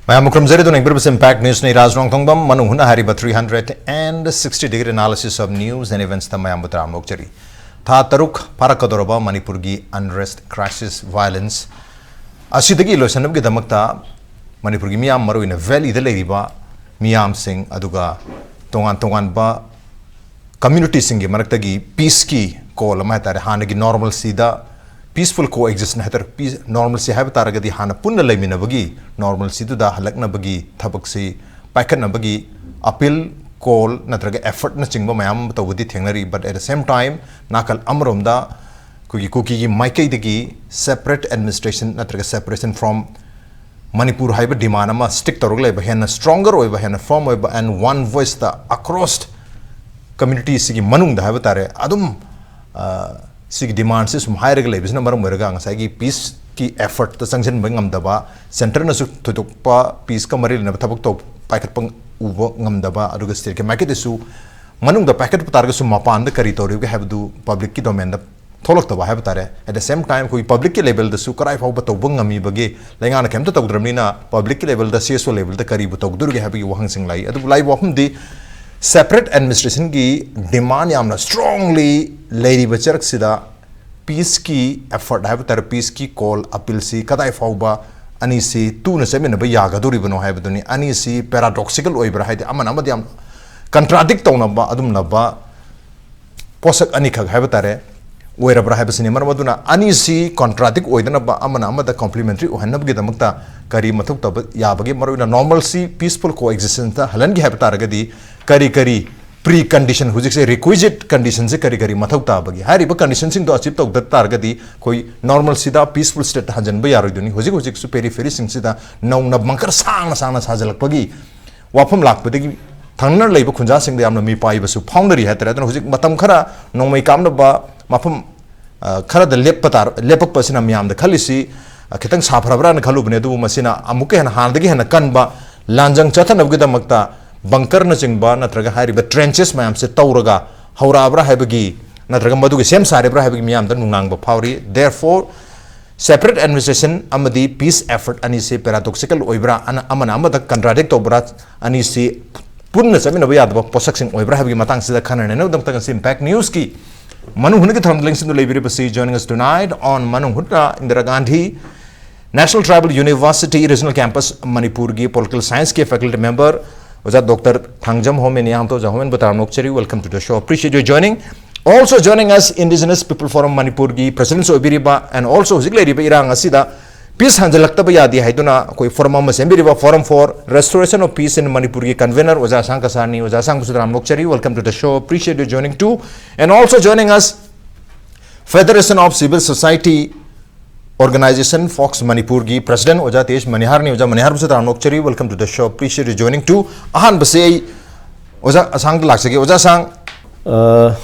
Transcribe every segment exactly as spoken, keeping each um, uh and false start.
ꯃꯌꯥꯝꯕꯨ ꯈꯨꯔꯨꯝꯖꯔꯤ꯫ ꯑꯗꯨꯅ ꯌꯦꯡꯕꯤꯔꯤꯕꯁꯤ Impact Newsꯅꯤ꯫ ꯔꯥꯖ ꯔꯣꯡꯊꯣꯡꯕꯝ꯫ ꯃꯅꯨꯡ ꯍꯨꯠꯅ ꯍꯥꯏꯔꯤꯕ three hundred and sixty degree analysis of news and eventsꯇ ꯃꯌꯥꯝꯕꯨ ꯇꯔꯥꯝꯅ ꯑꯣꯛꯆꯔꯤ꯫ ꯊꯥ ꯇꯔꯨꯛ ꯐꯥꯔꯛꯀꯗꯧꯔꯕ ꯃꯅꯤꯄꯨꯔꯒꯤ unrest, crisis, violence ꯑꯁꯤꯗꯒꯤ ꯂꯣꯏꯁꯤꯟꯅꯕꯒꯤꯗꯃꯛꯇ ꯃꯅꯤꯄꯨꯔꯒꯤ ꯃꯤꯌꯥꯝ, ꯃꯔꯨꯑꯣꯏꯅ ꯚꯦꯂꯤꯗ ꯂꯩꯔꯤꯕ ꯃꯤꯌꯥꯝꯁꯤꯡ, ꯑꯗꯨꯒ ꯇꯣꯉꯥꯟ ꯇꯣꯉꯥꯟꯕ ꯀꯝꯃ꯭ꯌꯨꯅꯤꯇꯤꯁꯤꯡꯒꯤ ꯃꯔꯛꯇꯒꯤ ꯄꯤꯁꯀꯤ ꯀꯣꯜ ꯑꯃ ꯍꯥꯏꯇꯥꯔꯦ, ꯍꯥꯟꯅꯒꯤ ꯅꯣꯔꯃꯦꯜꯁꯤꯗ peaceful coexistence ꯍꯥꯏꯇꯥꯔꯦ, ꯄꯤꯁ, ꯅꯣꯔꯃꯦꯜꯁꯤ ꯍꯥꯏꯕ ꯇꯥꯔꯒꯗꯤ ꯍꯥꯟꯅ ꯄꯨꯟꯅ ꯂꯩꯃꯤꯟꯅꯕꯒꯤ ꯅꯣꯔꯃꯦꯜꯁꯤꯗꯨꯗ ꯍꯜꯂꯛꯅꯕꯒꯤ ꯊꯕꯛꯁꯤ ꯄꯥꯏꯈꯠꯅꯕꯒꯤ ꯑꯄꯤꯜ, ꯀꯣꯜ ꯅꯠꯇ꯭ꯔꯒ ꯑꯦꯐꯔꯠꯅꯆꯤꯡꯕ ꯃꯌꯥꯝ ꯑꯃ ꯇꯧꯕꯗꯤ ꯊꯦꯡꯅꯔꯤ꯫ But at the same time, ꯅꯥꯀꯜ ꯑꯃꯔꯣꯝꯗ ꯑꯩꯈꯣꯏꯒꯤ ꯀꯨꯀꯤꯒꯤ ꯃꯥꯏꯀꯩꯗꯒꯤ separate administration ꯅꯠꯇ꯭ꯔꯒ separation from ꯃꯅꯤꯄꯨꯔ ꯍꯥꯏꯕ ꯗꯤꯃꯥꯟ ꯑꯃ ꯁ꯭ꯇꯤꯛ ꯇꯧꯔꯒ ꯂꯩꯕ, ꯍꯦꯟꯅ ꯁ꯭ꯇꯔꯣꯡꯒꯔ ꯑꯣꯏꯕ, ꯍꯦꯟꯅ ꯐꯔꯝ ꯑꯣꯏꯕ, and one voiceꯇ across ꯀꯝꯃ꯭ꯌꯨꯅꯤꯇꯤꯁꯤꯒꯤ ꯃꯅꯨꯡꯗ ꯍꯥꯏꯕ ꯇꯥꯔꯦ, ꯑꯗꯨꯝ, ꯑ, ꯁꯤꯒꯤ ꯗꯤꯃꯥꯟꯁꯤ ꯁꯨꯝ ꯍꯥꯏꯔꯒ ꯂꯩꯕꯁꯤꯅ ꯃꯔꯝ ꯑꯣꯏꯔꯒ ꯉꯁꯥꯏꯒꯤ ꯄꯤꯁꯀꯤ ꯑꯦꯐꯔꯠꯇ ꯆꯪꯁꯤꯟꯕ ꯉꯝꯗꯕ, ꯁꯦꯟꯇꯔꯅꯁꯨ ꯊꯣꯏꯗꯣꯛꯄ ꯄꯤꯁꯀ ꯃꯔꯤ ꯂꯩꯅꯕ ꯊꯕꯛ ꯇꯧ-, ꯄꯥꯏꯈꯠꯄ ꯎꯕ ꯉꯝꯗꯕ, ꯑꯗꯨꯒ ꯁ꯭ꯇꯦꯠꯀꯤ ꯃꯥꯏꯀꯩꯗꯁꯨ ꯃꯅꯨꯡꯗ ꯄꯥꯏꯈꯠꯄ ꯇꯥꯔꯒꯁꯨ ꯃꯄꯥꯟꯗ ꯀꯔꯤ ꯇꯧꯔꯤꯕꯒꯦ ꯍꯥꯏꯕꯗꯨ ꯄꯕ꯭ꯂꯤꯛꯀꯤ ꯗꯣꯃꯦꯟꯗ ꯊꯣꯛꯂꯛꯇꯕ ꯍꯥꯏꯕ ꯇꯥꯔꯦ꯫ At the same time, ꯑꯩꯈꯣꯏ ꯄꯕ꯭ꯂꯤꯛꯀꯤ ꯂꯦꯚꯦꯜꯗꯁꯨ ꯀꯔꯥꯏ ꯐꯥꯎꯕ ꯇꯧꯕ ꯉꯝꯃꯤꯕꯒꯦ, ꯂꯩꯉꯥꯛꯅ ꯀꯩꯝꯇ ꯇꯧꯗ꯭ꯔꯕꯅꯤꯅ ꯄꯕ꯭ꯂꯤꯛꯀꯤ ꯂꯦꯚꯦꯜꯗ, ꯁꯤ ꯑꯦꯁ ꯑꯣ ꯂꯦꯚꯦꯜꯗ ꯀꯔꯤꯕꯨ ꯇꯧꯗꯣꯔꯤꯒꯦ ꯍꯥꯏꯕꯒꯤ ꯋꯥꯍꯪꯁꯤꯡ ꯂꯥꯛꯏ꯫ ꯑꯗꯨꯕꯨ ꯂꯥꯛꯏꯕ ꯋꯥꯐꯝꯗꯤ, separate administrationꯒꯤ ꯗꯤꯃꯥꯟ ꯌꯥꯝꯅ ꯁ꯭ꯇꯔꯣꯡꯂꯤ ꯂꯩꯔꯤꯕ ꯆꯔꯛꯁꯤꯗ ꯄꯤꯁꯀꯤ ꯑꯦꯐꯔꯠ ꯍꯥꯏꯕ ꯇꯥꯔꯦ, ꯄꯤꯁꯀꯤ ꯀꯣꯜ, ꯑꯄꯤꯜꯁꯤ ꯀꯗꯥꯏ ꯐꯥꯎꯕ ꯑꯅꯤꯁꯤ ꯇꯨꯅ ꯆꯠꯃꯤꯟꯅꯕ ꯌꯥꯒꯗꯧꯔꯤꯕꯅꯣ ꯍꯥꯏꯕꯗꯨꯅꯤ꯫ ꯑꯅꯤꯁꯤ ꯄꯦꯔꯥꯗꯣꯛꯁꯤꯀꯦꯜ ꯑꯣꯏꯕ꯭ꯔꯥ, ꯍꯥꯏꯗꯤ ꯑꯃꯅ ꯑꯃꯗ ꯌꯥꯝ ꯀꯟꯇ꯭ꯔꯥꯗꯤꯛ ꯇꯧꯅꯕ ꯑꯗꯨꯝꯂꯕ ꯄꯣꯠꯁꯛ ꯑꯅꯤꯈꯛ ꯍꯥꯏꯕ ꯇꯥꯔꯦ, ꯑꯣꯏꯔꯕ꯭ꯔꯥ ꯍꯥꯏꯕꯁꯤꯅꯤ꯫ ꯃꯔꯝ ꯑꯗꯨꯅ ꯑꯅꯤꯁꯤ ꯀꯟꯇ꯭ꯔꯥꯗꯤꯛ ꯑꯣꯏꯗꯅꯕ, ꯑꯃꯅ ꯑꯃꯗ ꯀꯝꯄ꯭ꯂꯤꯃꯦꯟꯇꯔꯤ ꯑꯣꯏꯍꯟꯅꯕꯒꯤꯗꯃꯛꯇ ꯀꯔꯤ ꯃꯊꯧ ꯇꯧꯕ ꯌꯥꯕꯒꯦ? ꯃꯔꯨꯑꯣꯏꯅ ꯅꯣꯔꯃꯦꯜꯁꯤ ꯄꯤꯁꯐꯨꯜ ꯀꯣ ꯑꯦꯛꯖꯤꯁꯇꯦꯟꯁꯇ ꯍꯜꯍꯟꯒꯦ ꯍꯥꯏꯕ ꯇꯥꯔꯒꯗꯤ ꯀꯔꯤ ꯀꯔꯤ ꯄ꯭ꯔꯤ ꯀꯟꯗꯤꯁꯟ, ꯍꯧꯖꯤꯛꯁꯦ ꯔꯤꯀ꯭ꯋꯤꯖꯤꯠ ꯀꯟꯗꯤꯁꯟꯁꯦ ꯀꯔꯤ ꯀꯔꯤ ꯃꯊꯧ ꯇꯥꯕꯒꯦ? ꯍꯥꯏꯔꯤꯕ ꯀꯟꯗꯤꯁꯟꯁꯤꯡꯗꯣ ꯑꯆꯤꯞ ꯇꯧꯗ ꯇꯥꯔꯒꯗꯤ ꯑꯩꯈꯣꯏ ꯅꯣꯔꯃꯦꯜꯁꯤꯗ ꯄꯤꯁꯐꯨꯜ ꯁ꯭ꯇꯦꯠꯇ ꯍꯟꯖꯤꯟꯕ ꯌꯥꯔꯣꯏꯗꯣꯏꯅꯤ꯫ ꯍꯧꯖꯤꯛ ꯍꯧꯖꯤꯛꯁꯨ ꯄꯦꯔꯤꯐꯦꯔꯤꯁꯤꯡꯁꯤꯗ ꯅꯧꯅ ꯕꯪꯀꯔ ꯁꯥꯡꯅ ꯁꯥꯡꯅ ꯁꯥꯖꯤꯜꯂꯛꯄꯒꯤ ꯋꯥꯐꯝ ꯂꯥꯛꯄꯗꯒꯤ ꯊꯪꯅꯅ ꯂꯩꯕ ꯈꯨꯟꯖꯥꯁꯤꯡꯗ ꯌꯥꯝꯅ ꯃꯤꯄꯥꯏꯕꯁꯨ ꯐꯥꯎꯅꯔꯤ ꯍꯥꯏꯇꯥꯔꯦ꯫ ꯑꯗꯨꯅ ꯍꯧꯖꯤꯛ ꯃꯇꯝ ꯈꯔ ꯅꯣꯡꯃꯩ ꯀꯥꯞꯅꯕ ꯃꯐꯝ, ꯑ, ꯈꯔꯗ ꯂꯦꯞꯄ ꯇꯥꯔ-, ꯂꯦꯞꯄꯛꯄꯁꯤꯅ ꯃꯤꯌꯥꯝꯗ ꯈꯜꯂꯤꯁꯤ, ꯑ, ꯈꯤꯇꯪ ꯁꯥꯐꯔꯕ꯭ꯔꯥꯅ ꯈꯜꯂꯨꯕꯅꯤ꯫ ꯑꯗꯨꯕꯨ ꯃꯁꯤꯅ ꯑꯃꯨꯛꯀ ꯍꯦꯟꯅ, ꯍꯥꯟꯅꯗꯒꯤ ꯍꯦꯟꯅ ꯀꯟꯕ ꯂꯥꯟꯖꯪ ꯆꯠꯊꯅꯕꯒꯤꯗꯃꯛꯇ ꯕꯪꯀꯔꯅꯆꯤꯡꯕ ꯅꯠꯇ꯭ꯔꯒ ꯍꯥꯏꯔꯤꯕ trenches ꯃꯌꯥꯝꯁꯦ ꯇꯧꯔꯒ ꯍꯧꯔꯛꯑꯕ꯭ꯔꯥ ꯍꯥꯏꯕꯒꯤ, ꯅꯠꯇ꯭ꯔꯒ ꯃꯗꯨꯒꯤ ꯁꯦꯝ ꯁꯥꯔꯤꯕ꯭ꯔꯥ ꯍꯥꯏꯕꯒꯤ ꯃꯤꯌꯥꯝꯗ ꯅꯨꯡꯅꯥꯡꯕ ꯐꯥꯎꯔꯤ꯫ Therefore, Separate administration ꯑꯃꯗꯤ peace effort ꯑꯅꯤꯁꯤ paradoxical ꯑꯣꯏꯕ꯭ꯔꯥ, ꯑꯅ-, ꯑꯃꯅ ꯑꯃꯗ contradict ꯇꯧꯕ꯭ꯔꯥ, ꯑꯅꯤꯁꯤ ꯄꯨꯟꯅ ꯆꯠꯃꯤꯟꯅꯕ ꯌꯥꯗꯕ ꯄꯣꯠꯁꯛꯁꯤꯡ ꯑꯣꯏꯕ꯭ꯔꯥ ꯍꯥꯏꯕꯒꯤ ꯃꯇꯥꯡꯁꯤꯗ ꯈꯟꯅ ꯅꯩꯅꯕꯒꯤꯗꯃꯛꯇ ꯉꯁꯤ Impact Newsꯀꯤ ꯃꯅꯨꯡ ꯍꯨꯠꯅꯒꯤ ꯊꯧꯔꯝꯗ ꯂꯦꯡꯁꯤꯟꯗꯨꯅ ꯂꯩꯕꯤꯔꯤꯕꯁꯤ, joining us tonight on ꯃꯅꯨꯡ ꯍꯨꯠꯅ, Indira Gandhi National Tribal University Regional Campus ꯃꯅꯤꯄꯨꯔꯒꯤ Political Scienceꯀꯤ faculty member ꯑꯣꯖꯥ ꯗꯣꯛꯇꯔ ꯊꯥꯡꯖꯝ ꯍꯣꯃꯦꯟ ꯏꯌꯥꯝꯕ꯫ ꯑꯣꯖꯥ ꯍꯣꯃꯦꯟꯕꯨ ꯇꯔꯥꯝꯅ ꯑꯣꯛꯆꯔꯤ, welcome to the show, appreciate your joining. Also joining us, Indigenous People Forum ꯃꯅꯤꯄꯨꯔꯒꯤ presidentꯁꯨ ꯑꯣꯏꯕꯤꯔꯤꯕ and also ꯍꯧꯖꯤꯛ ꯂꯩꯔꯤꯕ ꯏꯔꯥꯡ ꯑꯁꯤꯗ peace ꯍꯟꯖꯤꯜꯂꯛꯇꯕ ꯌꯥꯗꯦ ꯍꯥꯏꯗꯨꯅ ꯑꯩꯈꯣꯏ forum ꯑꯃ ꯁꯦꯝꯕꯤꯔꯤꯕ Forum for Restoration of Peace in ꯃꯅꯤꯄꯨꯔꯒꯤ convener ꯑꯣꯖꯥ ꯑꯁꯥꯡ ꯀꯁꯥꯔꯅꯤ꯫ ꯑꯣꯖꯥ ꯑꯁꯥꯡꯕꯨꯁꯨ ꯇꯔꯥꯝꯅ ꯑꯣꯛꯆꯔꯤ, welcome to the show, appreciate your joining too. And also joining us, Federation of Civil Society Organization, fox ꯃꯅꯤꯄꯨꯔꯒꯤ president ꯑꯣꯖꯥ ꯇꯦꯖ ꯃꯅꯤꯍꯥꯔꯅꯤ꯫ ꯑꯣꯖꯥ ꯃꯅꯤꯍꯥꯔꯕꯨꯁꯨ ꯇꯔꯥꯝꯅ ꯑꯣꯛꯆꯔꯤ, welcome to the show, appreciate your joining too. ꯑꯍꯥꯟꯕꯁꯦ ꯑꯩ ꯑꯣꯖꯥ ꯑꯁꯥꯡꯗ ꯂꯥꯛꯆꯒꯦ꯫ ꯑꯣꯖꯥ ꯑꯁꯥꯡ꯫ ꯑ,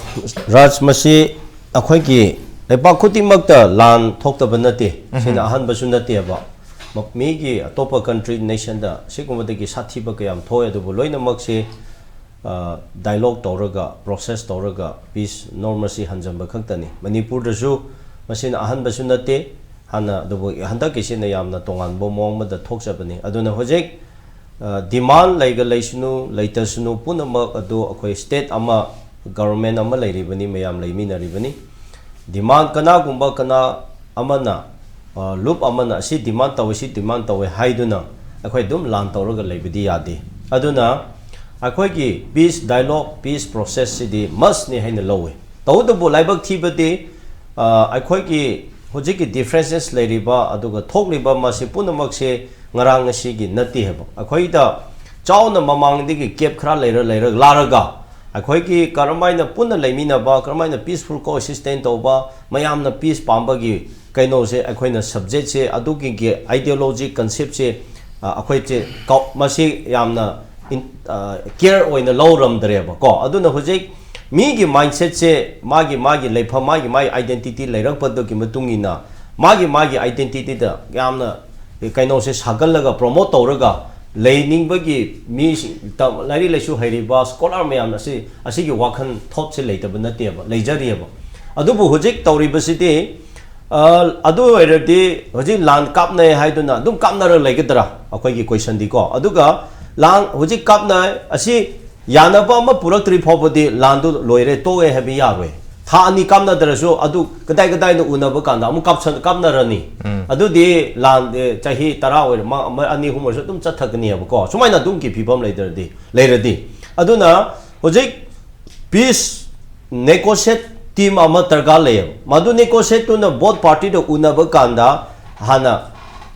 ꯔꯥꯖ, ꯃꯁꯤ ꯑꯩꯈꯣꯏꯒꯤ ꯂꯩꯕꯥꯛ ꯈꯨꯗꯤꯡꯃꯛꯇ ꯂꯥꯟ ꯊꯣꯛꯇꯕ ꯅꯠꯇꯦ꯫ ꯁꯤꯅ ꯑꯍꯥꯟꯕꯁꯨ ꯅꯠꯇꯦꯕ꯫ ꯃ-, ꯃꯤꯒꯤ ꯑꯇꯣꯞꯄ country, nationꯗ ꯁꯤꯒꯨꯝꯕꯗꯒꯤ ꯁꯥꯊꯤꯕ ꯀꯌꯥꯝ ꯊꯣꯛꯑꯦ, ꯑꯗꯨꯕꯨ ꯂꯣꯏꯅꯃꯛꯁꯦ, ꯑ, dialogue ꯇꯧꯔꯒ, process ꯇꯧꯔꯒ peace normalcy ꯍꯟꯖꯟꯕ ꯈꯛꯇꯅꯤ꯫ ꯃꯅꯤꯄꯨꯔꯗꯁꯨ ꯃꯁꯤꯅ ꯑꯍꯥꯟꯕꯁꯨ ꯅꯠꯇꯦ꯫ ꯍꯥꯟꯅ, ꯑꯗꯨꯕꯨ ꯍꯟꯗꯛꯀꯤꯁꯤꯅ ꯌꯥꯝꯅ ꯇꯣꯉꯥꯟꯕ ꯃꯑꯣꯡ ꯑꯃꯗ ꯊꯣꯛꯆꯕꯅꯤ꯫ ꯑꯗꯨꯅ ꯍꯧꯖꯤꯛ, ꯑ, demand ꯂꯩꯒ ꯂꯩꯁꯅꯨ, ꯂꯩꯇꯁꯅꯨ, ꯄꯨꯝꯅꯃꯛ ꯑꯗꯨ ꯑꯩꯈꯣꯏ state ꯑꯃ, government ꯑꯃ ꯂꯩꯔꯤꯕꯅꯤ, ꯃꯌꯥꯝ ꯂꯩꯃꯤꯟꯅꯔꯤꯕꯅꯤ꯫ Demand ꯀꯅꯥꯒꯨꯝꯕ ꯀꯅꯥ ꯑꯃꯅ, ꯑ, ꯂꯨꯞ ꯑꯃꯅ ꯑꯁꯤ demand ꯇꯧꯏ, ꯁꯤ demand ꯇꯧꯏ ꯍꯥꯏꯗꯨꯅ ꯑꯩꯈꯣꯏ ꯑꯗꯨꯝ ꯂꯥꯟ ꯇꯧꯔꯒ ꯂꯩꯕꯗꯤ ꯌꯥꯗꯦ꯫ ꯑꯗꯨꯅ ꯑꯩꯈꯣꯏꯒꯤ peace dialogue, peace processꯁꯤꯗꯤ mustꯅꯤ ꯍꯥꯏꯅ ꯂꯧꯏ꯫ ꯇꯧꯕꯇꯕꯨ ꯂꯥꯏꯕꯛ ꯊꯤꯕꯗꯤ, ꯑ, ꯑꯩꯈꯣꯏꯒꯤ ꯍꯧꯖꯤꯛꯀꯤ differences ꯂꯩꯔꯤꯕ ꯑꯗꯨꯒ ꯊꯣꯛꯂꯤꯕ ꯃꯁꯤ ꯄꯨꯝꯅꯃꯛꯁꯦ ꯉꯔꯥꯡ ꯉꯁꯤꯒꯤ ꯅꯠꯇꯦ ꯍꯥꯏꯕ꯫ ꯑꯩꯈꯣꯏꯗ ꯆꯥꯎꯅ ꯃꯃꯥꯡꯗꯒꯤ gap ꯈꯔ ꯂꯩꯔ, ꯂꯩꯔ, ꯂꯥꯔꯒ ꯑꯩꯈꯣꯏꯒꯤ ꯀꯔꯝꯍꯥꯏꯅ ꯄꯨꯟꯅ ꯂꯩꯃꯤꯟꯅꯕ, ꯀꯔꯝꯍꯥꯏꯅ peaceful coexistence ꯇꯧꯕ, ꯃꯌꯥꯝꯅ peace ꯄꯥꯝꯕꯒꯤ ꯀꯩꯅꯣꯁꯦ, ꯑꯩꯈꯣꯏꯅ subjectꯁꯦ, ꯑꯗꯨꯒꯤ ideology conceptꯁꯦ, ꯑ, ꯑꯩꯈꯣꯏꯁꯦ ꯀꯥꯎ-, ꯃꯁꯤ ꯌꯥꯝꯅ ꯏꯟ-, ꯑ, care ꯑꯣꯏꯅ ꯂꯧꯔꯝꯗ꯭ꯔꯦꯕꯀꯣ꯫ ꯑꯗꯨꯅ ꯍꯧꯖꯤꯛ ꯃꯤꯒꯤ mindsetꯁꯦ, ꯃꯥꯒꯤ, ꯃꯥꯒꯤ ꯂꯩꯐꯝ, ꯃꯥꯒꯤ, ꯃꯥꯒꯤ identity ꯂꯩꯔꯛꯄꯗꯨꯒꯤ ꯃꯇꯨꯡ ꯏꯟꯅ ꯃꯥꯒꯤ, ꯃꯥꯒꯤ identityꯗ ꯌꯥꯝꯅ ꯀꯩꯅꯣꯁꯦ ꯁꯥꯒꯠꯂꯒ, promote ꯇꯧꯔꯒ ꯂꯩꯅꯤꯡꯕꯒꯤ ꯃꯤꯁꯤꯡ, ꯇ-, ꯂꯥꯏꯔꯤꯛ ꯂꯥꯏꯁꯨ ꯍꯩꯔꯤꯕ scholar ꯃꯌꯥꯝ ꯑꯁꯤ, ꯑꯁꯤꯒꯤ ꯋꯥꯈꯜ ꯊꯣꯠꯁꯦ ꯂꯩꯇꯕ ꯅꯠꯇꯦꯕ, ꯂꯩꯖꯔꯤꯑꯕ꯫ ꯑꯗꯨꯕꯨ ꯍꯧꯖꯤꯛ ꯇꯧꯔꯤꯕꯁꯤꯗꯤ, ꯑ, ꯑꯗꯨ ꯑꯣꯏꯔꯗꯤ ꯍꯧꯖꯤꯛ ꯂꯥꯟ ꯀꯥꯞꯅꯩ ꯍꯥꯏꯗꯨꯅ ꯑꯗꯨꯝ ꯀꯥꯞꯅꯔ ꯂꯩꯒꯗ꯭ꯔꯥ? ꯑꯩꯈꯣꯏꯒꯤ question ꯗꯤꯀꯣ꯫ ꯑꯗꯨꯒ ꯂꯥꯟ ꯍꯧꯖꯤꯛ ꯀꯥꯞꯅꯩ ꯑꯁꯤ ꯌꯥꯅꯕ ꯑꯃ ꯄꯨꯔꯛꯇ꯭ꯔꯤ ꯐꯥꯎꯕꯗꯤ ꯂꯥꯟꯗꯨ ꯂꯣꯏꯔꯦ, ꯇꯣꯛꯑꯦ ꯍꯥꯏꯕ ꯌꯥꯔꯣꯏ꯫ ꯊꯥ ꯑꯅꯤ ꯀꯥꯞꯅꯗ꯭ꯔꯁꯨ ꯑꯗꯨ ꯀꯗꯥꯏ ꯀꯗꯥꯏꯗ ꯎꯅꯕ ꯀꯥꯟꯗ ꯑꯃꯨꯛ ꯀꯥꯞꯁꯟ-, ꯀꯥꯞꯅꯔꯅꯤ꯫ ꯑꯗꯨꯗꯤ ꯂꯥꯟ, ꯑꯦ, ꯆꯍꯤ ꯇꯔꯥ ꯑꯣꯏꯔ-, ꯃ-, ꯃ-, ꯑꯅꯤ ꯑꯍꯨꯝ ꯑꯣꯏꯔꯁꯨ ꯑꯗꯨꯝ ꯆꯠꯊꯒꯅꯤꯕꯀꯣ, ꯁꯨꯃꯥꯏꯅ ꯑꯗꯨꯝꯒꯤ ꯐꯤꯕꯝ ꯂꯩꯗ꯭ꯔꯗꯤ, ꯂꯩꯔꯗꯤ꯫ ꯑꯗꯨꯅ ꯍꯧꯖꯤꯛ peace negotiate team ꯑꯃ ꯗꯔꯀꯥꯔ ꯂꯩꯌꯦꯕ꯫ ꯃꯗꯨ negotiate ꯇꯨꯅ both party ꯗ ꯎꯅꯕ ꯀꯥꯟꯗ ꯍꯥꯟꯅ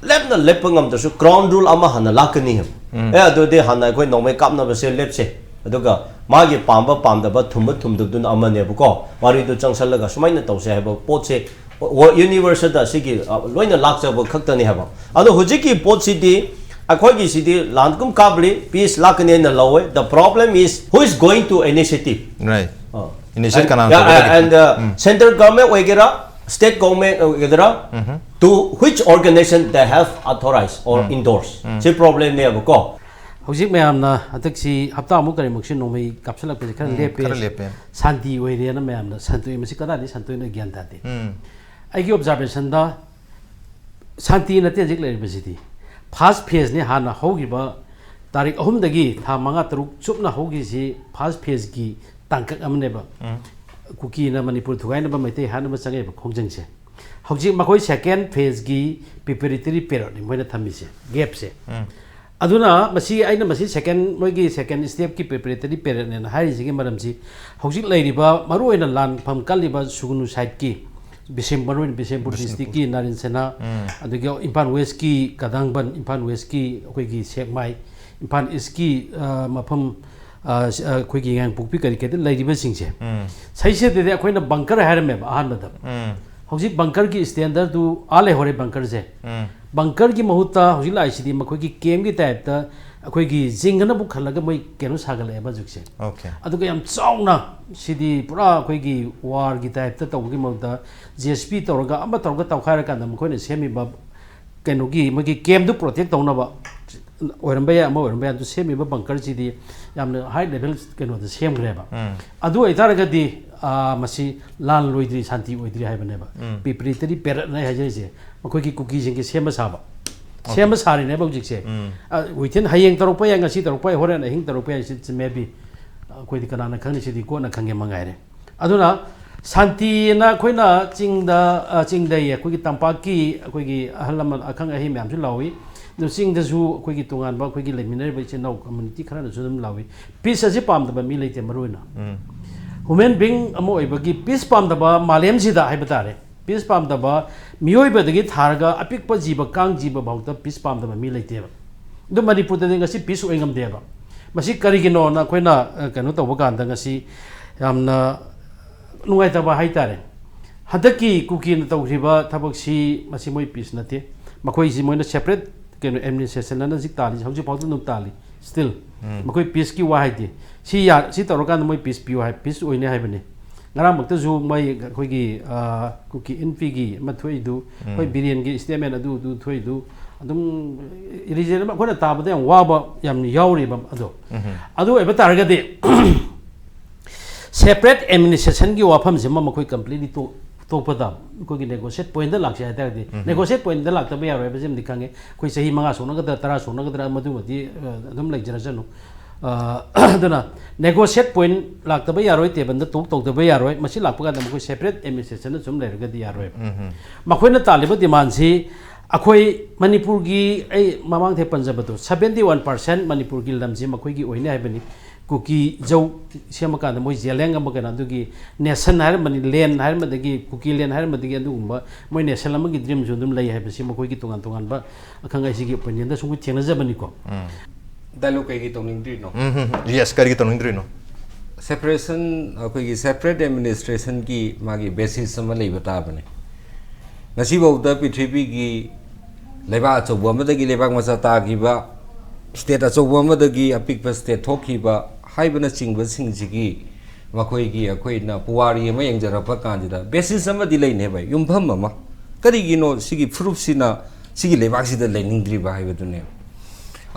ꯂꯦꯞꯅ ꯂꯦꯞꯄ ꯉꯝꯗ꯭ꯔꯁꯨ ground rule ꯑꯃ ꯍꯥꯟꯅ ꯂꯥꯛꯀꯅꯤ ꯍꯥꯏꯕ꯫ ꯑꯦ, ꯑꯗꯨꯗꯤ ꯍꯥꯟꯅ ꯑꯩꯈꯣꯏ ꯅꯣꯡꯃꯩ ꯀꯥꯞꯅꯕꯁꯦ ꯂꯦꯞꯁꯦ, ꯑꯗꯨꯒ ꯃꯥꯒꯤ ꯄꯥꯝꯕ ꯄꯥꯝꯗꯕ, ꯊꯨꯝꯕ ꯊꯨꯝꯗꯕꯗꯨꯅ ꯑꯃꯅꯦꯕꯀꯣ, ꯋꯥꯔꯤꯗꯨ ꯆꯪꯁꯜꯂꯒ ꯁꯨꯃꯥꯏꯅ ꯇꯧꯁꯦ ꯍꯥꯏꯕ ꯄꯣꯠꯁꯦ ꯋ-, universe ꯇ ꯁꯤꯒꯤ, ꯑ, ꯂꯣꯏꯅ ꯂꯥꯛꯆꯕ ꯈꯛꯇꯅꯤ ꯍꯥꯏꯕ꯫ ꯑꯗꯣ ꯍꯧꯖꯤꯛꯀꯤ ꯄꯣꯠꯁꯤꯗꯤ, ꯑꯩꯈꯣꯏꯒꯤꯁꯤꯗꯤ ꯂꯥꯟ ꯀꯨꯝ ꯀꯥꯞꯂꯤ, peace ꯂꯥꯛꯀꯅꯤ ꯍꯥꯏꯅ ꯂꯧꯋꯦ꯫ The problem is who is going to initiative? Right. ꯑ, Initiate and, ꯀꯅꯥꯅ yeah, ꯇꯧꯒꯗꯒꯦ? and, uh, central government ꯑꯣꯏꯒꯦꯔꯥ, state government ꯑꯣꯏꯒꯦꯔꯥ, to which organization they have authorized or endorse? ꯁꯤ problem ꯅꯦꯕꯀꯣ꯫ ꯍꯧꯖꯤꯛ ꯃꯌꯥꯝꯅ ꯍꯟꯗꯛꯁꯤ ꯍꯞꯇꯥꯃꯨꯛ ꯀꯔꯤꯃꯨꯛꯁꯤ ꯅꯣꯡꯃꯩ ꯀꯥꯞꯁꯤꯜꯂꯛꯄꯁꯦ ꯈꯔ ꯎꯝ, ꯂꯦꯞꯄꯦ꯫ ꯈꯔ ꯂꯦꯞꯄꯦ꯫ ꯁꯥꯟꯇꯤ ꯑꯣꯏꯔꯦꯅ ꯃꯌꯥꯝꯅ ꯁꯟꯗꯣꯛꯏ꯫ ꯃꯁꯤ ꯀꯗꯥꯏꯗꯒꯤ ꯁꯟꯗꯣꯛꯏꯅꯣ ꯒ꯭ꯌꯥꯟ ꯇꯥꯗꯦ꯫ ꯎꯝ꯫ ꯑꯩꯒꯤ observation ꯗ ꯁꯥꯟꯇꯤ ꯅꯠꯇꯦ ꯍꯧꯖꯤꯛ ꯂꯩꯔꯤꯕꯁꯤꯗꯤ꯫ First phase ꯅꯤ ꯍꯥꯟꯅ ꯍꯧꯈꯤꯕ ꯇꯥꯔꯤꯛ ꯑꯍꯨꯝꯗꯒꯤ ꯊꯥ ꯃꯉꯥ ꯇꯔꯨꯛ ꯆꯨꯞꯅ ꯍꯧꯈꯤꯁꯤ first phase ꯀꯤ ꯇꯥꯡꯀꯛ ꯑꯃꯅꯦꯕ꯫ ꯀꯨꯀꯤꯅ ꯃꯅꯤꯄꯨꯔ ꯊꯨꯒꯥꯏꯅꯕ, ꯃꯩꯇꯩ ꯍꯥꯠꯅꯕ ꯆꯪꯉꯛꯏꯕ ꯈꯣꯡꯖꯪꯁꯦ꯫ ꯍꯧꯖꯤꯛ ꯃꯈꯣꯏ second phase ꯀꯤ preparatory period ꯅꯤ ꯃꯣꯏꯅ ꯊꯝꯃꯤꯁꯦ, gap ꯁꯦ꯫ ꯑꯗꯨꯅ ꯃꯁꯤ, ꯑꯩꯅ ꯃꯁꯤ second, ꯃꯣꯏꯒꯤ second step ꯀꯤ preparatory period ꯅꯦꯅ ꯍꯥꯏꯔꯤꯁꯤꯒꯤ ꯃꯔꯝꯁꯤ, ꯍꯧꯖꯤꯛ ꯂꯩꯔꯤꯕ ꯃꯔꯨꯑꯣꯏꯅ ꯂꯥꯟꯐꯝ ꯀꯜꯂꯤꯕ ꯁꯨꯒꯅꯨ side ꯀꯤ, ꯕꯤꯁꯦꯝ-, ꯃꯔꯨꯑꯣꯏꯅ ꯕꯤꯁꯦꯝꯄꯨꯔ district ꯀꯤ ꯅꯥꯔꯤꯟ ꯁꯦꯅꯥ, ꯑꯗꯒꯤ ꯏꯝꯐꯥꯜ West ꯀꯤ ꯀꯗꯥꯡꯕꯟ, ꯏꯝꯐꯥꯜ West ꯀꯤ ꯑꯩꯈꯣꯏꯒꯤ ꯁꯦꯛꯃꯥꯏ, ꯏꯝꯐꯥꯜ East ꯀꯤ, ꯑ, ꯃꯐꯝ, ꯑ, ꯁ-, ꯑ, ꯑꯩꯈꯣꯏꯒꯤ ꯌꯥꯏꯉꯪꯄꯣꯛꯄꯤ ꯀꯔꯤ ꯀꯩꯗ ꯂꯩꯔꯤꯕꯁꯤꯡꯁꯦ, ꯁꯩꯁꯤꯗꯗꯤ ꯑꯩꯈꯣꯏꯅ bunker ꯍꯥꯏꯔꯝꯃꯦꯕ ꯑꯍꯥꯟꯕꯗ꯫ ꯍꯧꯖꯤꯛ bunker ꯒꯤ standard ꯗꯨ ꯑꯥ ꯂꯩꯍꯧꯔꯦ bunker ꯁꯦ꯫ Bunker ꯒꯤ ꯃꯍꯨꯠꯇ ꯍꯧꯖꯤꯛ ꯂꯥꯛꯏꯁꯤꯗꯤ ꯃꯈꯣꯏꯒꯤ camp ꯀꯤ type ꯇ ꯑꯩꯈꯣꯏꯒꯤ ꯖꯤꯡꯒꯅ ꯄꯨꯈꯠꯂꯒ ꯃꯣꯏ ꯀꯩꯅꯣ ꯁꯥꯒꯠꯂꯛꯑꯦꯕ ꯍꯧꯖꯤꯛꯁꯦ꯫ Okay. ꯑꯗꯨꯒ ꯌꯥꯝ ꯆꯥꯎꯅ, ꯁꯤꯗꯤ ꯄꯨꯔꯥ ꯑꯩꯈꯣꯏꯒꯤ war ꯒꯤ type ꯇ ꯇꯧꯕꯒꯤ ꯃꯍꯨꯠꯇ J C B ꯇꯧꯔꯒ ꯑꯃ ꯇꯧꯔꯒ ꯇꯧꯈꯥꯏꯔꯀꯥꯟꯗ ꯃꯈꯣꯏꯅ ꯁꯦꯝꯃꯤꯕ ꯀꯩꯅꯣꯒꯤ ꯃꯣꯏꯒꯤ camp ꯗꯨ protect ꯇꯧꯅꯕ ꯑꯣꯏꯔꯝꯕ ꯌꯥꯏ, ꯑꯃ ꯑꯣꯏꯔꯝꯕ ꯌꯥꯏ, ꯑꯗꯨ ꯁꯦꯝꯃꯤꯕ ꯕꯪꯀꯔꯁꯤꯗꯤ ꯌꯥꯝꯅ ꯍꯥꯏ ꯂꯦꯚꯦꯜ ꯀꯩꯅꯣꯗ ꯁꯦꯝꯈ꯭ꯔꯦꯕ꯫ ꯑꯗꯨ ꯑꯣꯏꯇꯥꯔꯒꯗꯤ, ꯑ, ꯃꯁꯤ ꯂꯥꯟ ꯂꯣꯏꯗ꯭ꯔꯤ, ꯁꯥꯟꯇꯤ ꯑꯣꯏꯗ꯭ꯔꯤ ꯍꯥꯏꯕꯅꯦꯕ꯫ ꯄ꯭ꯔꯤꯄꯦꯔꯦꯇꯔꯤ ꯄꯦꯔꯠꯅ ꯑꯩ ꯍꯥꯏꯖꯔꯤꯁꯦ, ꯃꯈꯣꯏꯒꯤ ꯀꯨꯀꯤꯁꯤꯡꯒꯤ ꯁꯦꯝꯕ ꯁꯥꯕ, ꯁꯦꯝꯕ ꯁꯥꯔꯤꯅꯦꯕ ꯍꯧꯖꯤꯛꯁꯦ꯫ ꯑ, within ꯍꯌꯦꯡ ꯇꯧꯔꯛꯄ ꯌꯥꯏ, ꯉꯁꯤ ꯇꯧꯔꯛꯄ ꯌꯥꯏ, ꯍꯣꯔꯦꯟ ꯑꯍꯤꯡ ꯇꯧꯔꯛꯄ ꯌꯥꯏ, ꯁꯤ ꯃꯦ ꯕꯤ꯫ ꯑꯩꯈꯣꯏꯗꯤ ꯀꯅꯥꯅ ꯈꯪꯅꯤ, ꯁꯤꯗꯤ ꯀꯣꯟꯅ ꯈꯪꯒꯦ ꯃꯉꯥꯏꯔꯦ꯫ ꯑꯗꯨꯅ ꯁꯥꯟꯇꯤꯅ ꯑꯩꯈꯣꯏꯅ ꯆꯤꯡꯗ, ꯑ, ꯆꯤꯡꯗꯩ ꯑꯩꯈꯣꯏꯒꯤ ꯇꯝꯄꯥꯛꯀꯤ ꯑꯩꯈꯣꯏꯒꯤ ꯑꯍꯜ ꯂꯃꯟ ꯑꯈꯪ ꯑꯍꯩ ꯃꯌꯥꯝꯁꯨ ꯂꯥꯎꯏ꯫ ꯑꯗꯨ ꯆꯤꯡꯗꯁꯨ ꯑꯩꯈꯣꯏꯒꯤ ꯇꯣꯉꯥꯟꯕ ꯑꯩꯈꯣꯏꯒꯤ ꯂꯩꯃꯤꯟꯅꯔꯤꯕ ꯏꯆꯤꯟ ꯏꯅꯥꯎ ꯀꯝꯃ꯭ꯌꯨꯅꯤꯇꯤ ꯈꯔꯅꯁꯨ ꯑꯗꯨꯝ ꯂꯥꯎꯏ꯫ ꯄꯤꯁ ꯑꯁꯤ ꯄꯥꯝꯗꯕ ꯃꯤ ꯂꯩꯇꯦ, ꯃꯔꯨ ꯑꯣꯏꯅ ꯍ꯭ꯌꯨꯃꯦꯟ ꯕꯤꯡ ꯑꯃ ꯑꯣꯏꯕꯒꯤ ꯄꯤꯁ ꯄꯥꯝꯗꯕ ꯃꯥꯂꯦꯝꯁꯤꯗ ꯍꯥꯏꯕ ꯇꯥꯔꯦ꯫ ꯄꯤꯁ ꯄꯥꯝꯗꯕ ꯃꯤꯑꯣꯏꯕꯗꯒꯤ ꯊꯥꯔꯒ ꯑꯄꯤꯛꯄ ꯖꯤꯕ, ꯀꯥꯡ ꯖꯤꯕ ꯐꯥꯎꯗ ꯄꯤꯁ ꯄꯥꯝꯗꯕ ꯃꯤ ꯂꯩꯇꯦꯕ꯫ ꯑꯗꯨ ꯃꯅꯤꯄꯨꯔꯗꯗꯤ ꯉꯁꯤ ꯄꯤꯁ ꯑꯣꯏ ꯉꯝꯗꯦꯕ꯫ ꯃꯁꯤ ꯀꯔꯤꯒꯤꯅꯣꯅ ꯑꯩꯈꯣꯏꯅ, ꯑ, ꯀꯩꯅꯣ ꯇꯧꯕ ꯀꯥꯟꯗ ꯉꯁꯤ ꯌꯥꯝꯅ ꯅꯨꯡꯉꯥꯏꯇꯕ ꯍꯥꯏꯇꯥꯔꯦ꯫ ꯍꯟꯗꯛꯀꯤ ꯀꯨꯀꯤꯅ ꯇꯧꯈ꯭ꯔꯤꯕ ꯊꯕꯛꯁꯤ ꯃꯁꯤ ꯃꯣꯏ ꯄꯤꯁ ꯅꯠꯇꯦ꯫ ꯃꯈꯣꯏꯁꯤ ꯃꯣꯏꯅ ꯁꯦꯄꯔꯦꯠ ꯀꯩꯅꯣ ꯑꯦꯗꯃꯤꯅꯤꯁꯇ꯭ꯔꯦꯁꯟ ꯑꯅ ꯍꯧꯖꯤꯛ ꯇꯥꯜꯂꯤ, ꯍꯧꯖꯤꯛ ꯐꯥꯎꯗ ꯑꯗꯨꯝ ꯇꯥꯜꯂꯤ꯫ ꯁ꯭ꯇꯤꯜ ꯃꯈꯣꯏ ꯄꯤꯁꯀꯤ ꯋꯥ ꯍꯥꯏꯗꯦ꯫ ꯁꯤ ꯌꯥ-, ꯁꯤ ꯇꯧꯔꯀꯥꯟꯗ ꯃꯣꯏ ꯄꯤꯁ ꯄꯤꯌꯨ ꯍꯥꯏ, ꯄꯤꯁ ꯑꯣꯏꯅꯤ ꯍꯥꯏꯕꯅꯤ꯫ ꯉꯔꯥꯡꯃꯛꯇꯁꯨ ꯃꯣꯏ ꯑꯩꯈꯣꯏꯒꯤ, ꯑ, ꯀꯨꯀꯤ ꯏꯟꯐꯤꯒꯤ ꯑꯃ ꯊꯣꯛꯏꯗꯨ, ꯑꯩꯈꯣꯏ ꯕꯤꯔꯦꯟꯒꯤ ꯁ꯭ꯇꯦꯠꯃꯦꯟ ꯑꯗꯨ, ꯑꯗꯨ ꯊꯣꯛꯏꯗꯨ, ꯑꯗꯨꯝ ꯔꯤꯖꯟ ꯑꯃ ꯑꯩꯈꯣꯏꯅ ꯇꯥꯕꯗ ꯌꯥꯝ ꯋꯥꯕ ꯌꯥꯝ ꯌꯥꯎꯔꯤꯕ ꯑꯗꯣ꯫ ꯑꯗꯨ ꯑꯣꯏꯕ ꯇꯥꯔꯒꯗꯤ ꯁꯦꯄꯔꯦꯠ ꯑꯦꯗꯃꯤꯅꯤꯁꯇ꯭ꯔꯦꯁꯟꯒꯤ ꯋꯥꯐꯝꯁꯤꯃ ꯃꯈꯣꯏ ꯀꯝꯄ꯭ꯂꯤꯠꯂꯤ ꯇꯣꯛ-, ꯇꯣꯛꯄ ꯇꯥꯕ꯫ ꯑꯩꯈꯣꯏꯒꯤ ꯅꯦꯒꯣꯁꯤꯌꯦꯠ ꯄꯣꯏꯟꯗ ꯂꯥꯛꯁꯦ ꯍꯥꯏ ꯇꯥꯔꯒꯗꯤ, ꯅꯦꯒꯣꯁꯤꯌꯦꯠ ꯄꯣꯏꯟꯗ ꯂꯥꯛꯇꯕ ꯌꯥꯔꯣꯏ ꯍꯥꯏꯕꯁꯤꯃꯗꯤ ꯈꯪꯉꯦ꯫ ꯑꯩꯈꯣꯏ ꯆꯍꯤ ꯃꯉꯥ ꯁꯣꯛꯅꯒꯗ꯭ꯔꯥ, ꯇꯔꯥ ꯁꯣꯛꯅꯒꯗ꯭ꯔꯥ, ꯃꯗꯨꯃꯗꯤ, ꯑ, ꯑꯗꯨꯝ ꯂꯩꯖꯔꯁꯅꯨ꯫ ꯑ, ꯑꯗꯨꯅ ꯅꯦꯒꯣꯁꯤꯌꯦꯠ ꯄꯣꯏꯟ ꯂꯥꯛꯇꯕ ꯌꯥꯔꯣꯏ, ꯇꯦꯕꯜꯗ ꯇꯣꯛ ꯇꯧꯗꯕ ꯌꯥꯔꯣꯏ꯫ ꯃꯁꯤ ꯂꯥꯛꯄ ꯀꯥꯟꯗ ꯃꯈꯣꯏ ꯁꯦꯄꯔꯦꯠ ꯑꯦꯗꯃꯤꯅꯤꯁꯇ꯭ꯔꯦꯁꯟꯗ ꯁꯨꯝ ꯂꯩꯔꯒꯗꯤ ꯌꯥꯔꯣꯏꯕ꯫ ꯃꯈꯣꯏꯅ ꯇꯥꯜꯂꯤꯕ ꯗꯤꯃꯥꯟꯁꯤ ꯑꯩꯈꯣꯏ ꯃꯅꯤꯄꯨꯔꯒꯤ, ꯑꯩ ꯃꯃꯥꯡꯗ ꯍꯦꯛ ꯄꯟꯖꯕꯗꯣ, ꯁꯕꯦꯟꯇꯤ ꯋꯥꯟ ꯄꯥꯔꯁꯦꯟ ꯃꯅꯤꯄꯨꯔꯒꯤ ꯂꯝꯁꯤ ꯃꯈꯣꯏꯒꯤ ꯑꯣꯏꯅꯤ ꯍꯥꯏꯕꯅꯤ꯫ ꯀꯨꯀꯤ ꯖꯧ ꯁꯦꯝꯃꯀꯥꯟꯗ ꯃꯣꯏ ꯖꯦꯂꯦꯡ ꯑꯃ ꯀꯩꯅꯣ, ꯑꯗꯨꯒꯤ ꯅꯦꯁꯟ ꯍꯥꯏꯔꯝꯕꯅꯤ, ꯂꯦꯟ ꯍꯥꯏꯔꯝꯕꯗꯒꯤ, ꯀꯨꯀꯤ ꯂꯦꯟ ꯍꯥꯏꯔꯝꯕꯗꯒꯤ ꯑꯗꯨꯒꯨꯝꯕ ꯃꯣꯏ ꯅꯦꯁꯟ ꯑꯃꯒꯤ ꯗ꯭ꯔꯤꯝꯁꯨ ꯑꯗꯨꯝ ꯂꯩ ꯍꯥꯏꯕꯁꯤ ꯃꯈꯣꯏꯒꯤ ꯇꯣꯉꯥꯟ ꯇꯣꯉꯥꯟꯕ ꯑꯈꯪ ꯑꯍꯩꯁꯤꯒꯤ ꯑꯣꯄꯤꯅꯤꯌꯟꯗ ꯁꯨꯝ ꯊꯦꯡꯅꯖꯕꯅꯤꯀꯣ꯫ ꯗꯥꯏꯂꯣꯒ ꯀꯩꯒꯤ ꯇꯧꯅꯤꯡꯗ꯭ꯔꯤꯅꯣ? ꯎꯝ, ꯍꯝ, ꯍꯝ꯫ Yes, ꯀꯔꯤꯒꯤ ꯇꯧꯅꯤꯡꯗ꯭ꯔꯤꯅꯣ? ꯁꯦꯄꯔꯦꯁꯟ, ꯑꯩꯈꯣꯏꯒꯤ ꯁꯦꯄꯔꯦꯠ ꯑꯦꯗꯃꯤꯅꯤꯁꯇ꯭ꯔꯦꯁꯟꯒꯤ ꯃꯥꯒꯤ ꯕꯦꯁꯤꯁ ꯑꯃ ꯂꯩꯕ ꯇꯥꯕꯅꯤ꯫ ꯉꯁꯤꯐꯥꯎꯗ ꯄ꯭ꯔꯤꯊꯤꯕꯤꯒꯤ ꯂꯩꯕꯥꯛ ꯑꯆꯧꯕ ꯑꯃꯗꯒꯤ ꯂꯩꯕꯥꯛ ꯃꯆꯥ ꯇꯥꯈꯤꯕ, ꯁ꯭ꯇꯦꯠ ꯑꯆꯧꯕ ꯑꯃꯗꯒꯤ ꯑꯄꯤꯛꯄ ꯁ꯭ꯇꯦꯠ ꯊꯣꯛꯈꯤꯕ ꯍꯥꯏꯕꯅꯆꯤꯡꯕꯁꯤꯡꯁꯤꯒꯤ ꯃꯈꯣꯏꯒꯤ, ꯑꯩꯈꯣꯏꯅ ꯄꯨꯋꯥꯔꯤ ꯑꯃ ꯌꯦꯡꯖꯔꯛꯄ ꯀꯥꯟꯁꯤꯗ ꯕꯦꯁꯤꯁ ꯑꯃꯗꯤ ꯂꯩꯅꯦꯕ, ꯌꯨꯝꯐꯝ ꯑꯃ꯫ ꯀꯔꯤꯒꯤꯅꯣ ꯁꯤꯒꯤ ꯐꯨꯔꯨꯞꯁꯤꯅ ꯁꯤꯒꯤ ꯂꯩꯕꯥꯛꯁꯤꯗ ꯂꯩꯅꯤꯡꯗ꯭ꯔꯤꯕ ꯍꯥꯏꯕꯗꯨꯅꯦꯕ꯫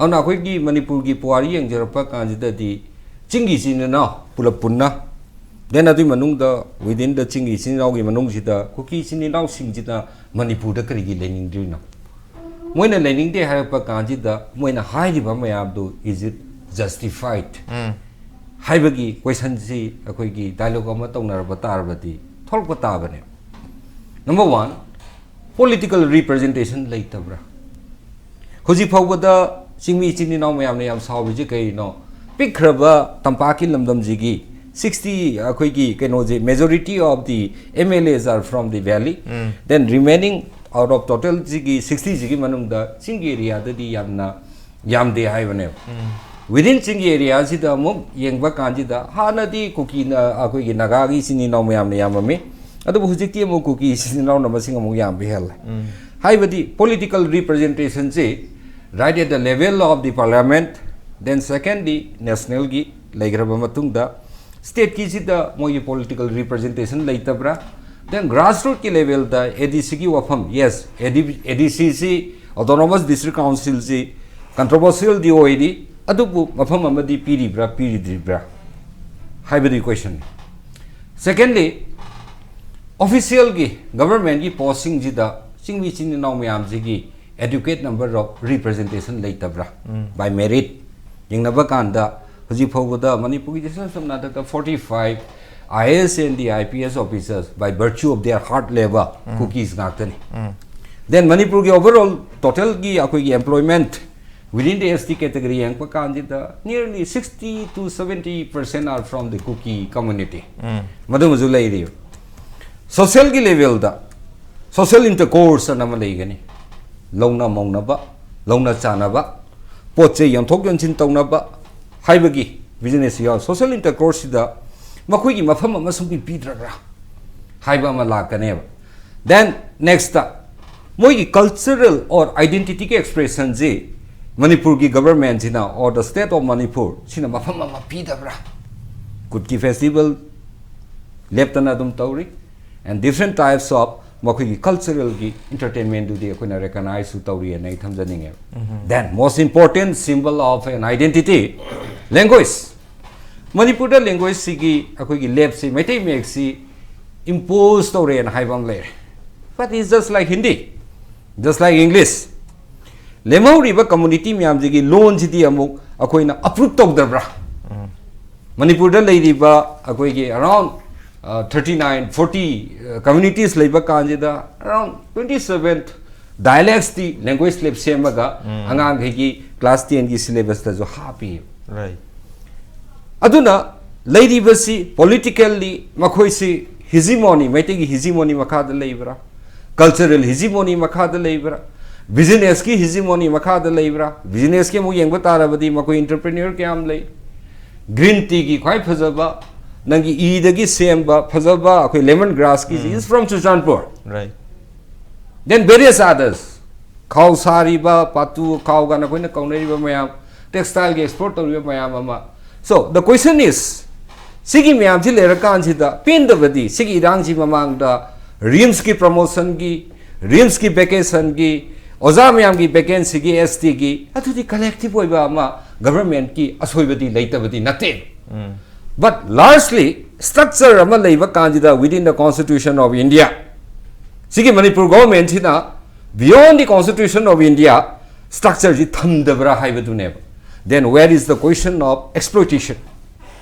ꯑꯗꯨꯅ ꯑꯩꯈꯣꯏꯒꯤ ꯃꯅꯤꯄꯨꯔꯒꯤ ꯄꯨꯋꯥꯔꯤ ꯌꯦꯡꯖꯔꯛꯄ ꯀꯥꯟꯁꯤꯗꯗꯤ ꯆꯤꯡꯒꯤ ꯏꯆꯤꯟ ꯏꯅꯥꯎ ꯄꯨꯂꯞ ꯄꯨꯟꯅ, then ꯑꯗꯨꯒꯤ ꯃꯅꯨꯡꯗ within the ꯆꯤꯡꯒꯤ ꯏꯆꯤꯟ ꯏꯅꯥꯎꯒꯤ ꯃꯅꯨꯡꯁꯤꯗ ꯀꯨꯀꯤ ꯏꯆꯤꯟ ꯏꯅꯥꯎꯁꯤꯡꯁꯤꯅ ꯃꯅꯤꯄꯨꯔꯗ ꯀꯔꯤꯒꯤ ꯂꯩꯅꯤꯡꯗ꯭ꯔꯤꯅꯣ? ꯃꯣꯏꯅ ꯂꯩꯅꯤꯡꯗꯦ ꯍꯥꯏꯔꯛꯄ ꯀꯥꯟꯁꯤꯗ ꯃꯣꯏꯅ ꯍꯥꯏꯔꯤꯕ ꯃꯌꯥꯝꯗꯨ, is it justified? ꯎꯝ ꯍꯥꯏꯕꯒꯤ questionꯁꯤ ꯑꯩꯈꯣꯏꯒꯤ dialogue ꯑꯃ ꯇꯧꯅꯔꯕ ꯇꯥꯔꯕꯗꯤ ꯊꯣꯛꯂꯛꯄ ꯇꯥꯕꯅꯦ꯫ Number one, political representation ꯂꯩꯇꯕ꯭ꯔꯥ? ꯍꯧꯖꯤꯛ ꯐꯥꯎꯕꯗ ꯆꯤꯡꯃꯤ ꯏꯆꯤꯟ ꯏꯅꯥꯎ ꯃꯌꯥꯝꯅ ꯌꯥꯝ ꯁꯥꯎꯔꯤꯁꯦ ꯀꯩꯅꯣ? ꯄꯤꯛꯈ꯭ꯔꯕ ꯇꯝꯄꯥꯛꯀꯤ ꯂꯝꯗꯝꯁꯤꯒꯤ sixty, ꯑꯩꯈꯣꯏꯒꯤ ꯀꯩꯅꯣꯁꯦ, majority of the M L As are from the valley, um then remaining out of total ꯁꯤꯒꯤ sixty ꯁꯤꯒꯤ ꯃꯅꯨꯡꯗ ꯆꯤꯡꯒꯤ areaꯗꯗꯤ ꯌꯥꯝꯅ ꯌꯥꯝꯗꯦ ꯍꯥꯏꯕꯅꯦꯕ꯫ ꯎꯝ Within ꯆꯤꯡꯒꯤ areaꯁꯤꯗ ꯑꯃꯨꯛ ꯌꯦꯡꯕ ꯀꯥꯟꯁꯤꯗ ꯍꯥꯟꯅꯗꯤ ꯀꯨꯀꯤꯅ, ꯑꯩꯈꯣꯏꯒꯤ ꯅꯥꯒꯥꯒꯤ ꯏꯆꯤꯟ ꯏꯅꯥꯎ ꯃꯌꯥꯝꯅ ꯌꯥꯝꯃꯝꯃꯤ, ꯑꯗꯨꯕꯨ ꯍꯧꯖꯤꯛꯇꯤ ꯑꯃꯨꯛ ꯀꯨꯀꯤ ꯏꯆꯤꯟ ꯏꯅꯥꯎꯅ ꯃꯁꯤꯡ ꯑꯃꯨꯛ ꯌꯥꯝꯕ ꯍꯦꯜꯂꯦ꯫ ꯎꯝ ꯍꯥꯏꯕꯗꯤ political representationꯁꯤ right at the level of the parliament, then secondly nationalꯒꯤ ꯂꯩꯈ꯭ꯔꯕ ꯃꯇꯨꯡꯗ stateꯀꯤꯁꯤꯗ ꯃꯣꯏꯒꯤ political representation ꯂꯩꯇꯕ꯭ꯔꯥ? Then grassrootꯀꯤ levelꯗ ADCꯒꯤ ꯋꯥꯐꯝ, yes, AD, ADCꯁꯤ, Autonomous District Councilꯁꯤ controversialꯗꯤ ꯑꯣꯏꯔꯤ, ꯑꯗꯨꯕꯨ ꯃꯐꯝ ꯑꯃꯗꯤ ꯄꯤꯔꯤꯕ꯭ꯔꯥ ꯄꯤꯔꯤꯗ꯭ꯔꯤꯕ꯭ꯔꯥ ꯍꯥꯏꯕꯗꯨꯒꯤ question꯫ Secondly, officialꯒꯤ governmentꯀꯤ postꯁꯤꯡꯁꯤꯗ ꯆꯤꯡꯃꯤ ꯏꯆꯤꯟ ꯏꯅꯥꯎ ꯃꯌꯥꯝꯁꯤꯒꯤ adequate number of representation ꯂꯩꯇꯕ꯭ꯔꯥ? ꯎꯝ By merit ꯌꯦꯡꯅꯕ ꯀꯥꯟꯗ ꯍꯧꯖꯤꯛ ꯐꯥꯎꯕꯗ ꯃꯅꯤꯄꯨꯔꯒꯤ ꯏꯁꯝ ꯁꯝꯅ ꯍꯟꯗꯛꯇ forty five IAS and the IPS officers by virtue of their heart level um Kukis ꯉꯥꯛꯇꯅꯤ꯫ ꯎꯝ Then ꯃꯅꯤꯄꯨꯔꯒꯤ overall totalꯒꯤ ꯑꯩꯈꯣꯏꯒꯤ employment within the ST category ꯌꯦꯡꯉꯛꯄ ꯀꯥꯟꯁꯤꯗ nearly sixty to seventy percent are from the Kuki community꯫ ꯎꯝ ꯃꯗꯨꯃꯁꯨ ꯂꯩꯔꯤꯕ꯫ Socialꯒꯤ levelꯗ social intercourse ꯑꯅ ꯑꯃ ꯂꯩꯒꯅꯤ, ꯂꯧꯅ ꯃꯧꯅꯕ, ꯂꯧꯅ ꯆꯥꯅꯕ, ꯄꯣꯠ ꯆꯩ ꯌꯣꯟꯊꯣꯛ ꯌꯣꯟꯁꯤꯟ ꯇꯧꯅꯕ ꯍꯥꯏꯕꯒꯤ business ꯌꯥꯎ, social intercourseꯁꯤꯗ ꯃꯈꯣꯏꯒꯤ ꯃꯐꯝ ꯑꯃ ꯁꯨꯡꯄꯤ ꯄꯤꯗ꯭ꯔꯕ꯭ꯔꯥ ꯍꯥꯏꯕ ꯑꯃ ꯂꯥꯛꯀꯅꯦꯕ꯫ Then nextꯇ ꯃꯣꯏꯒꯤ cultural or identityꯒꯤ expressionꯁꯤ ꯃꯅꯤꯄꯨꯔꯒꯤ governmentꯁꯤꯅ or the state of Manipur ꯁꯤꯅ ꯃꯐꯝ ꯑꯃ ꯄꯤꯗꯕ꯭ꯔꯥ? ꯀꯨꯠꯀꯤ festival ꯂꯦꯞꯇꯅ ꯑꯗꯨꯝ ꯇꯧꯔꯤ, and different types of ꯃꯈꯣꯏꯒꯤ ꯀꯜꯆꯔꯦꯜꯒꯤ ꯏꯟꯇꯔꯇꯦꯟꯃꯦꯟꯗꯨꯗꯤ ꯑꯩꯈꯣꯏꯅ ꯔꯦꯀꯒꯅꯥꯏꯖꯁꯨ ꯇꯧꯔꯤꯑꯅ ꯑꯩ ꯊꯝꯖꯅꯤꯡꯉꯦ꯫ Then most important symbol of an identity, language. ꯃꯅꯤꯄꯨꯔꯗ ꯂꯦꯡꯒ꯭ꯋꯦꯖꯁꯤꯒꯤ ꯑꯩꯈꯣꯏꯒꯤ ꯂꯦꯞꯁꯤ, ꯃꯩꯇꯩ ꯃꯌꯦꯛꯁꯤ ꯏꯝꯄꯣꯖ ꯇꯧꯔꯦꯅ ꯍꯥꯏꯕ ꯑꯃ ꯂꯩꯔꯦ꯫ But it's just like Hindi, just like English. ꯂꯦꯝꯍꯧꯔꯤꯕ ꯀꯝꯃꯨꯅꯤꯇꯤ ꯃꯌꯥꯝꯁꯤꯒꯤ ꯂꯣꯟꯁꯤꯗꯤ ꯑꯃꯨꯛ ꯑꯩꯈꯣꯏꯅ ꯑꯄ꯭ꯔꯨꯞ ꯇꯧꯗꯕ꯭ꯔꯥ? ꯃꯅꯤꯄꯨꯔꯗ ꯂꯩꯔꯤꯕ ꯑꯩꯈꯣꯏꯒꯤ around thirty nine forty communities ꯂꯩꯕ ꯀꯥꯟꯁꯤꯗ around twenty seven dialectsꯇꯤ ꯂꯦꯡꯒ꯭ꯋꯦꯖ ꯂꯦꯞ ꯁꯦꯝꯃꯒ ꯑꯉꯥꯡꯈꯩꯒꯤ ꯀ꯭ꯂꯥꯁ ꯇꯦꯟꯒꯤ ꯁꯤꯂꯦꯕꯁꯇꯁꯨ ꯍꯥꯞꯄꯤ꯫ Right. ꯑꯗꯨꯅ ꯂꯩꯔꯤꯕꯁꯤ ꯄꯣꯂꯤꯇꯤꯀꯦꯜꯂꯤ ꯃꯈꯣꯏꯁꯤ ꯍꯤꯖꯤꯃꯣꯅꯤ, ꯃꯩꯇꯩꯒꯤ ꯍꯤꯖꯤꯃꯣꯅꯤ ꯃꯈꯥꯗ ꯂꯩꯕ꯭ꯔꯥ, ꯀꯜꯆꯔꯦꯜ ꯍꯤꯖꯤꯃꯣꯅꯤ ꯃꯈꯥꯗ ꯂꯩꯕ꯭ꯔꯥ, ꯕꯤꯖꯤꯅꯦꯁꯀꯤ ꯍꯤꯖꯤꯃꯣꯅꯤ ꯃꯈꯥꯗ ꯂꯩꯕ꯭ꯔꯥ? ꯕꯤꯖꯤꯅꯦꯁꯀꯤ ꯑꯃꯨꯛ ꯌꯦꯡꯕ ꯇꯥꯔꯕꯗꯤ ꯃꯈꯣꯏ ꯑꯦꯟꯇꯔꯄ꯭ꯔꯤꯅ꯭ꯌꯨꯔ ꯀꯌꯥꯝ ꯂꯩ? ꯒ꯭ꯔꯤꯟ ꯇꯤꯒꯤ ꯈ꯭ꯋꯥꯏ ꯐꯖꯕ, ꯅꯪꯒꯤ ꯏꯗꯒꯤ ꯁꯦꯝꯕ ꯐꯖꯕ ꯑꯩꯈꯣꯏ ꯂꯦꯃꯟ ꯒ꯭ꯔꯥꯁꯀꯤ is from ꯆꯨꯔꯆꯥꯟꯄꯨꯔ꯫ Right. Then various others, ꯈꯥꯎ ꯁꯥꯔꯤꯕ, ꯄꯥꯇꯨ ꯈꯥꯎ ꯀꯥꯏꯅ ꯑꯩꯈꯣꯏꯅ ꯀꯧꯅꯔꯤꯕ ꯃꯌꯥꯝ, ꯇꯦꯛꯁꯇꯥꯏꯜꯒꯤ ꯑꯦꯛꯁꯄꯣꯔꯠ ꯇꯧꯔꯤꯕ ꯃꯌꯥꯝ ꯑꯃ꯫ So the question is, ꯁꯤꯒꯤ ꯃꯌꯥꯝꯁꯤ ꯂꯩꯔꯀꯥꯟꯁꯤꯗ ꯄꯦꯟꯗꯕꯗꯤ, ꯁꯤꯒꯤ ꯏꯔꯥꯡꯁꯤ ꯃꯃꯥꯡꯗ ꯔꯤꯝꯁꯀꯤ ꯄ꯭ꯔꯃꯣꯁꯟꯒꯤ, ꯔꯤꯝꯁꯀꯤ ꯚꯦꯀꯦꯁꯟꯒꯤ, ꯑꯣꯖꯥ ꯃꯌꯥꯝꯒꯤ ꯚꯦꯀꯦꯟꯁꯤꯒꯤ, ꯑꯦꯁ ꯇꯤꯒꯤ, ꯑꯗꯨꯗꯤ ꯀꯂꯦꯛꯇꯤꯚ ꯑꯣꯏꯕ ꯑꯃ ꯒꯚꯔꯟꯃꯦꯟꯠꯀꯤ ꯑꯁꯣꯏꯕꯗꯤ ꯂꯩꯇꯕꯗꯤ ꯅꯠꯇꯦ꯫ But largely structure ꯑꯃ ꯂꯩꯕ ꯀꯥꯟꯁꯤꯗ within the Constitution of India, ꯁꯤꯒꯤ Manipur ꯒꯣꯚꯔꯟꯃꯦꯟꯠꯁꯤꯅ beyond the Constitution of India structureꯁꯤ ꯊꯝꯗꯕ꯭ꯔꯥ ꯍꯥꯏꯕꯗꯨꯅꯦꯕ꯫ Then where is the question of exploitation?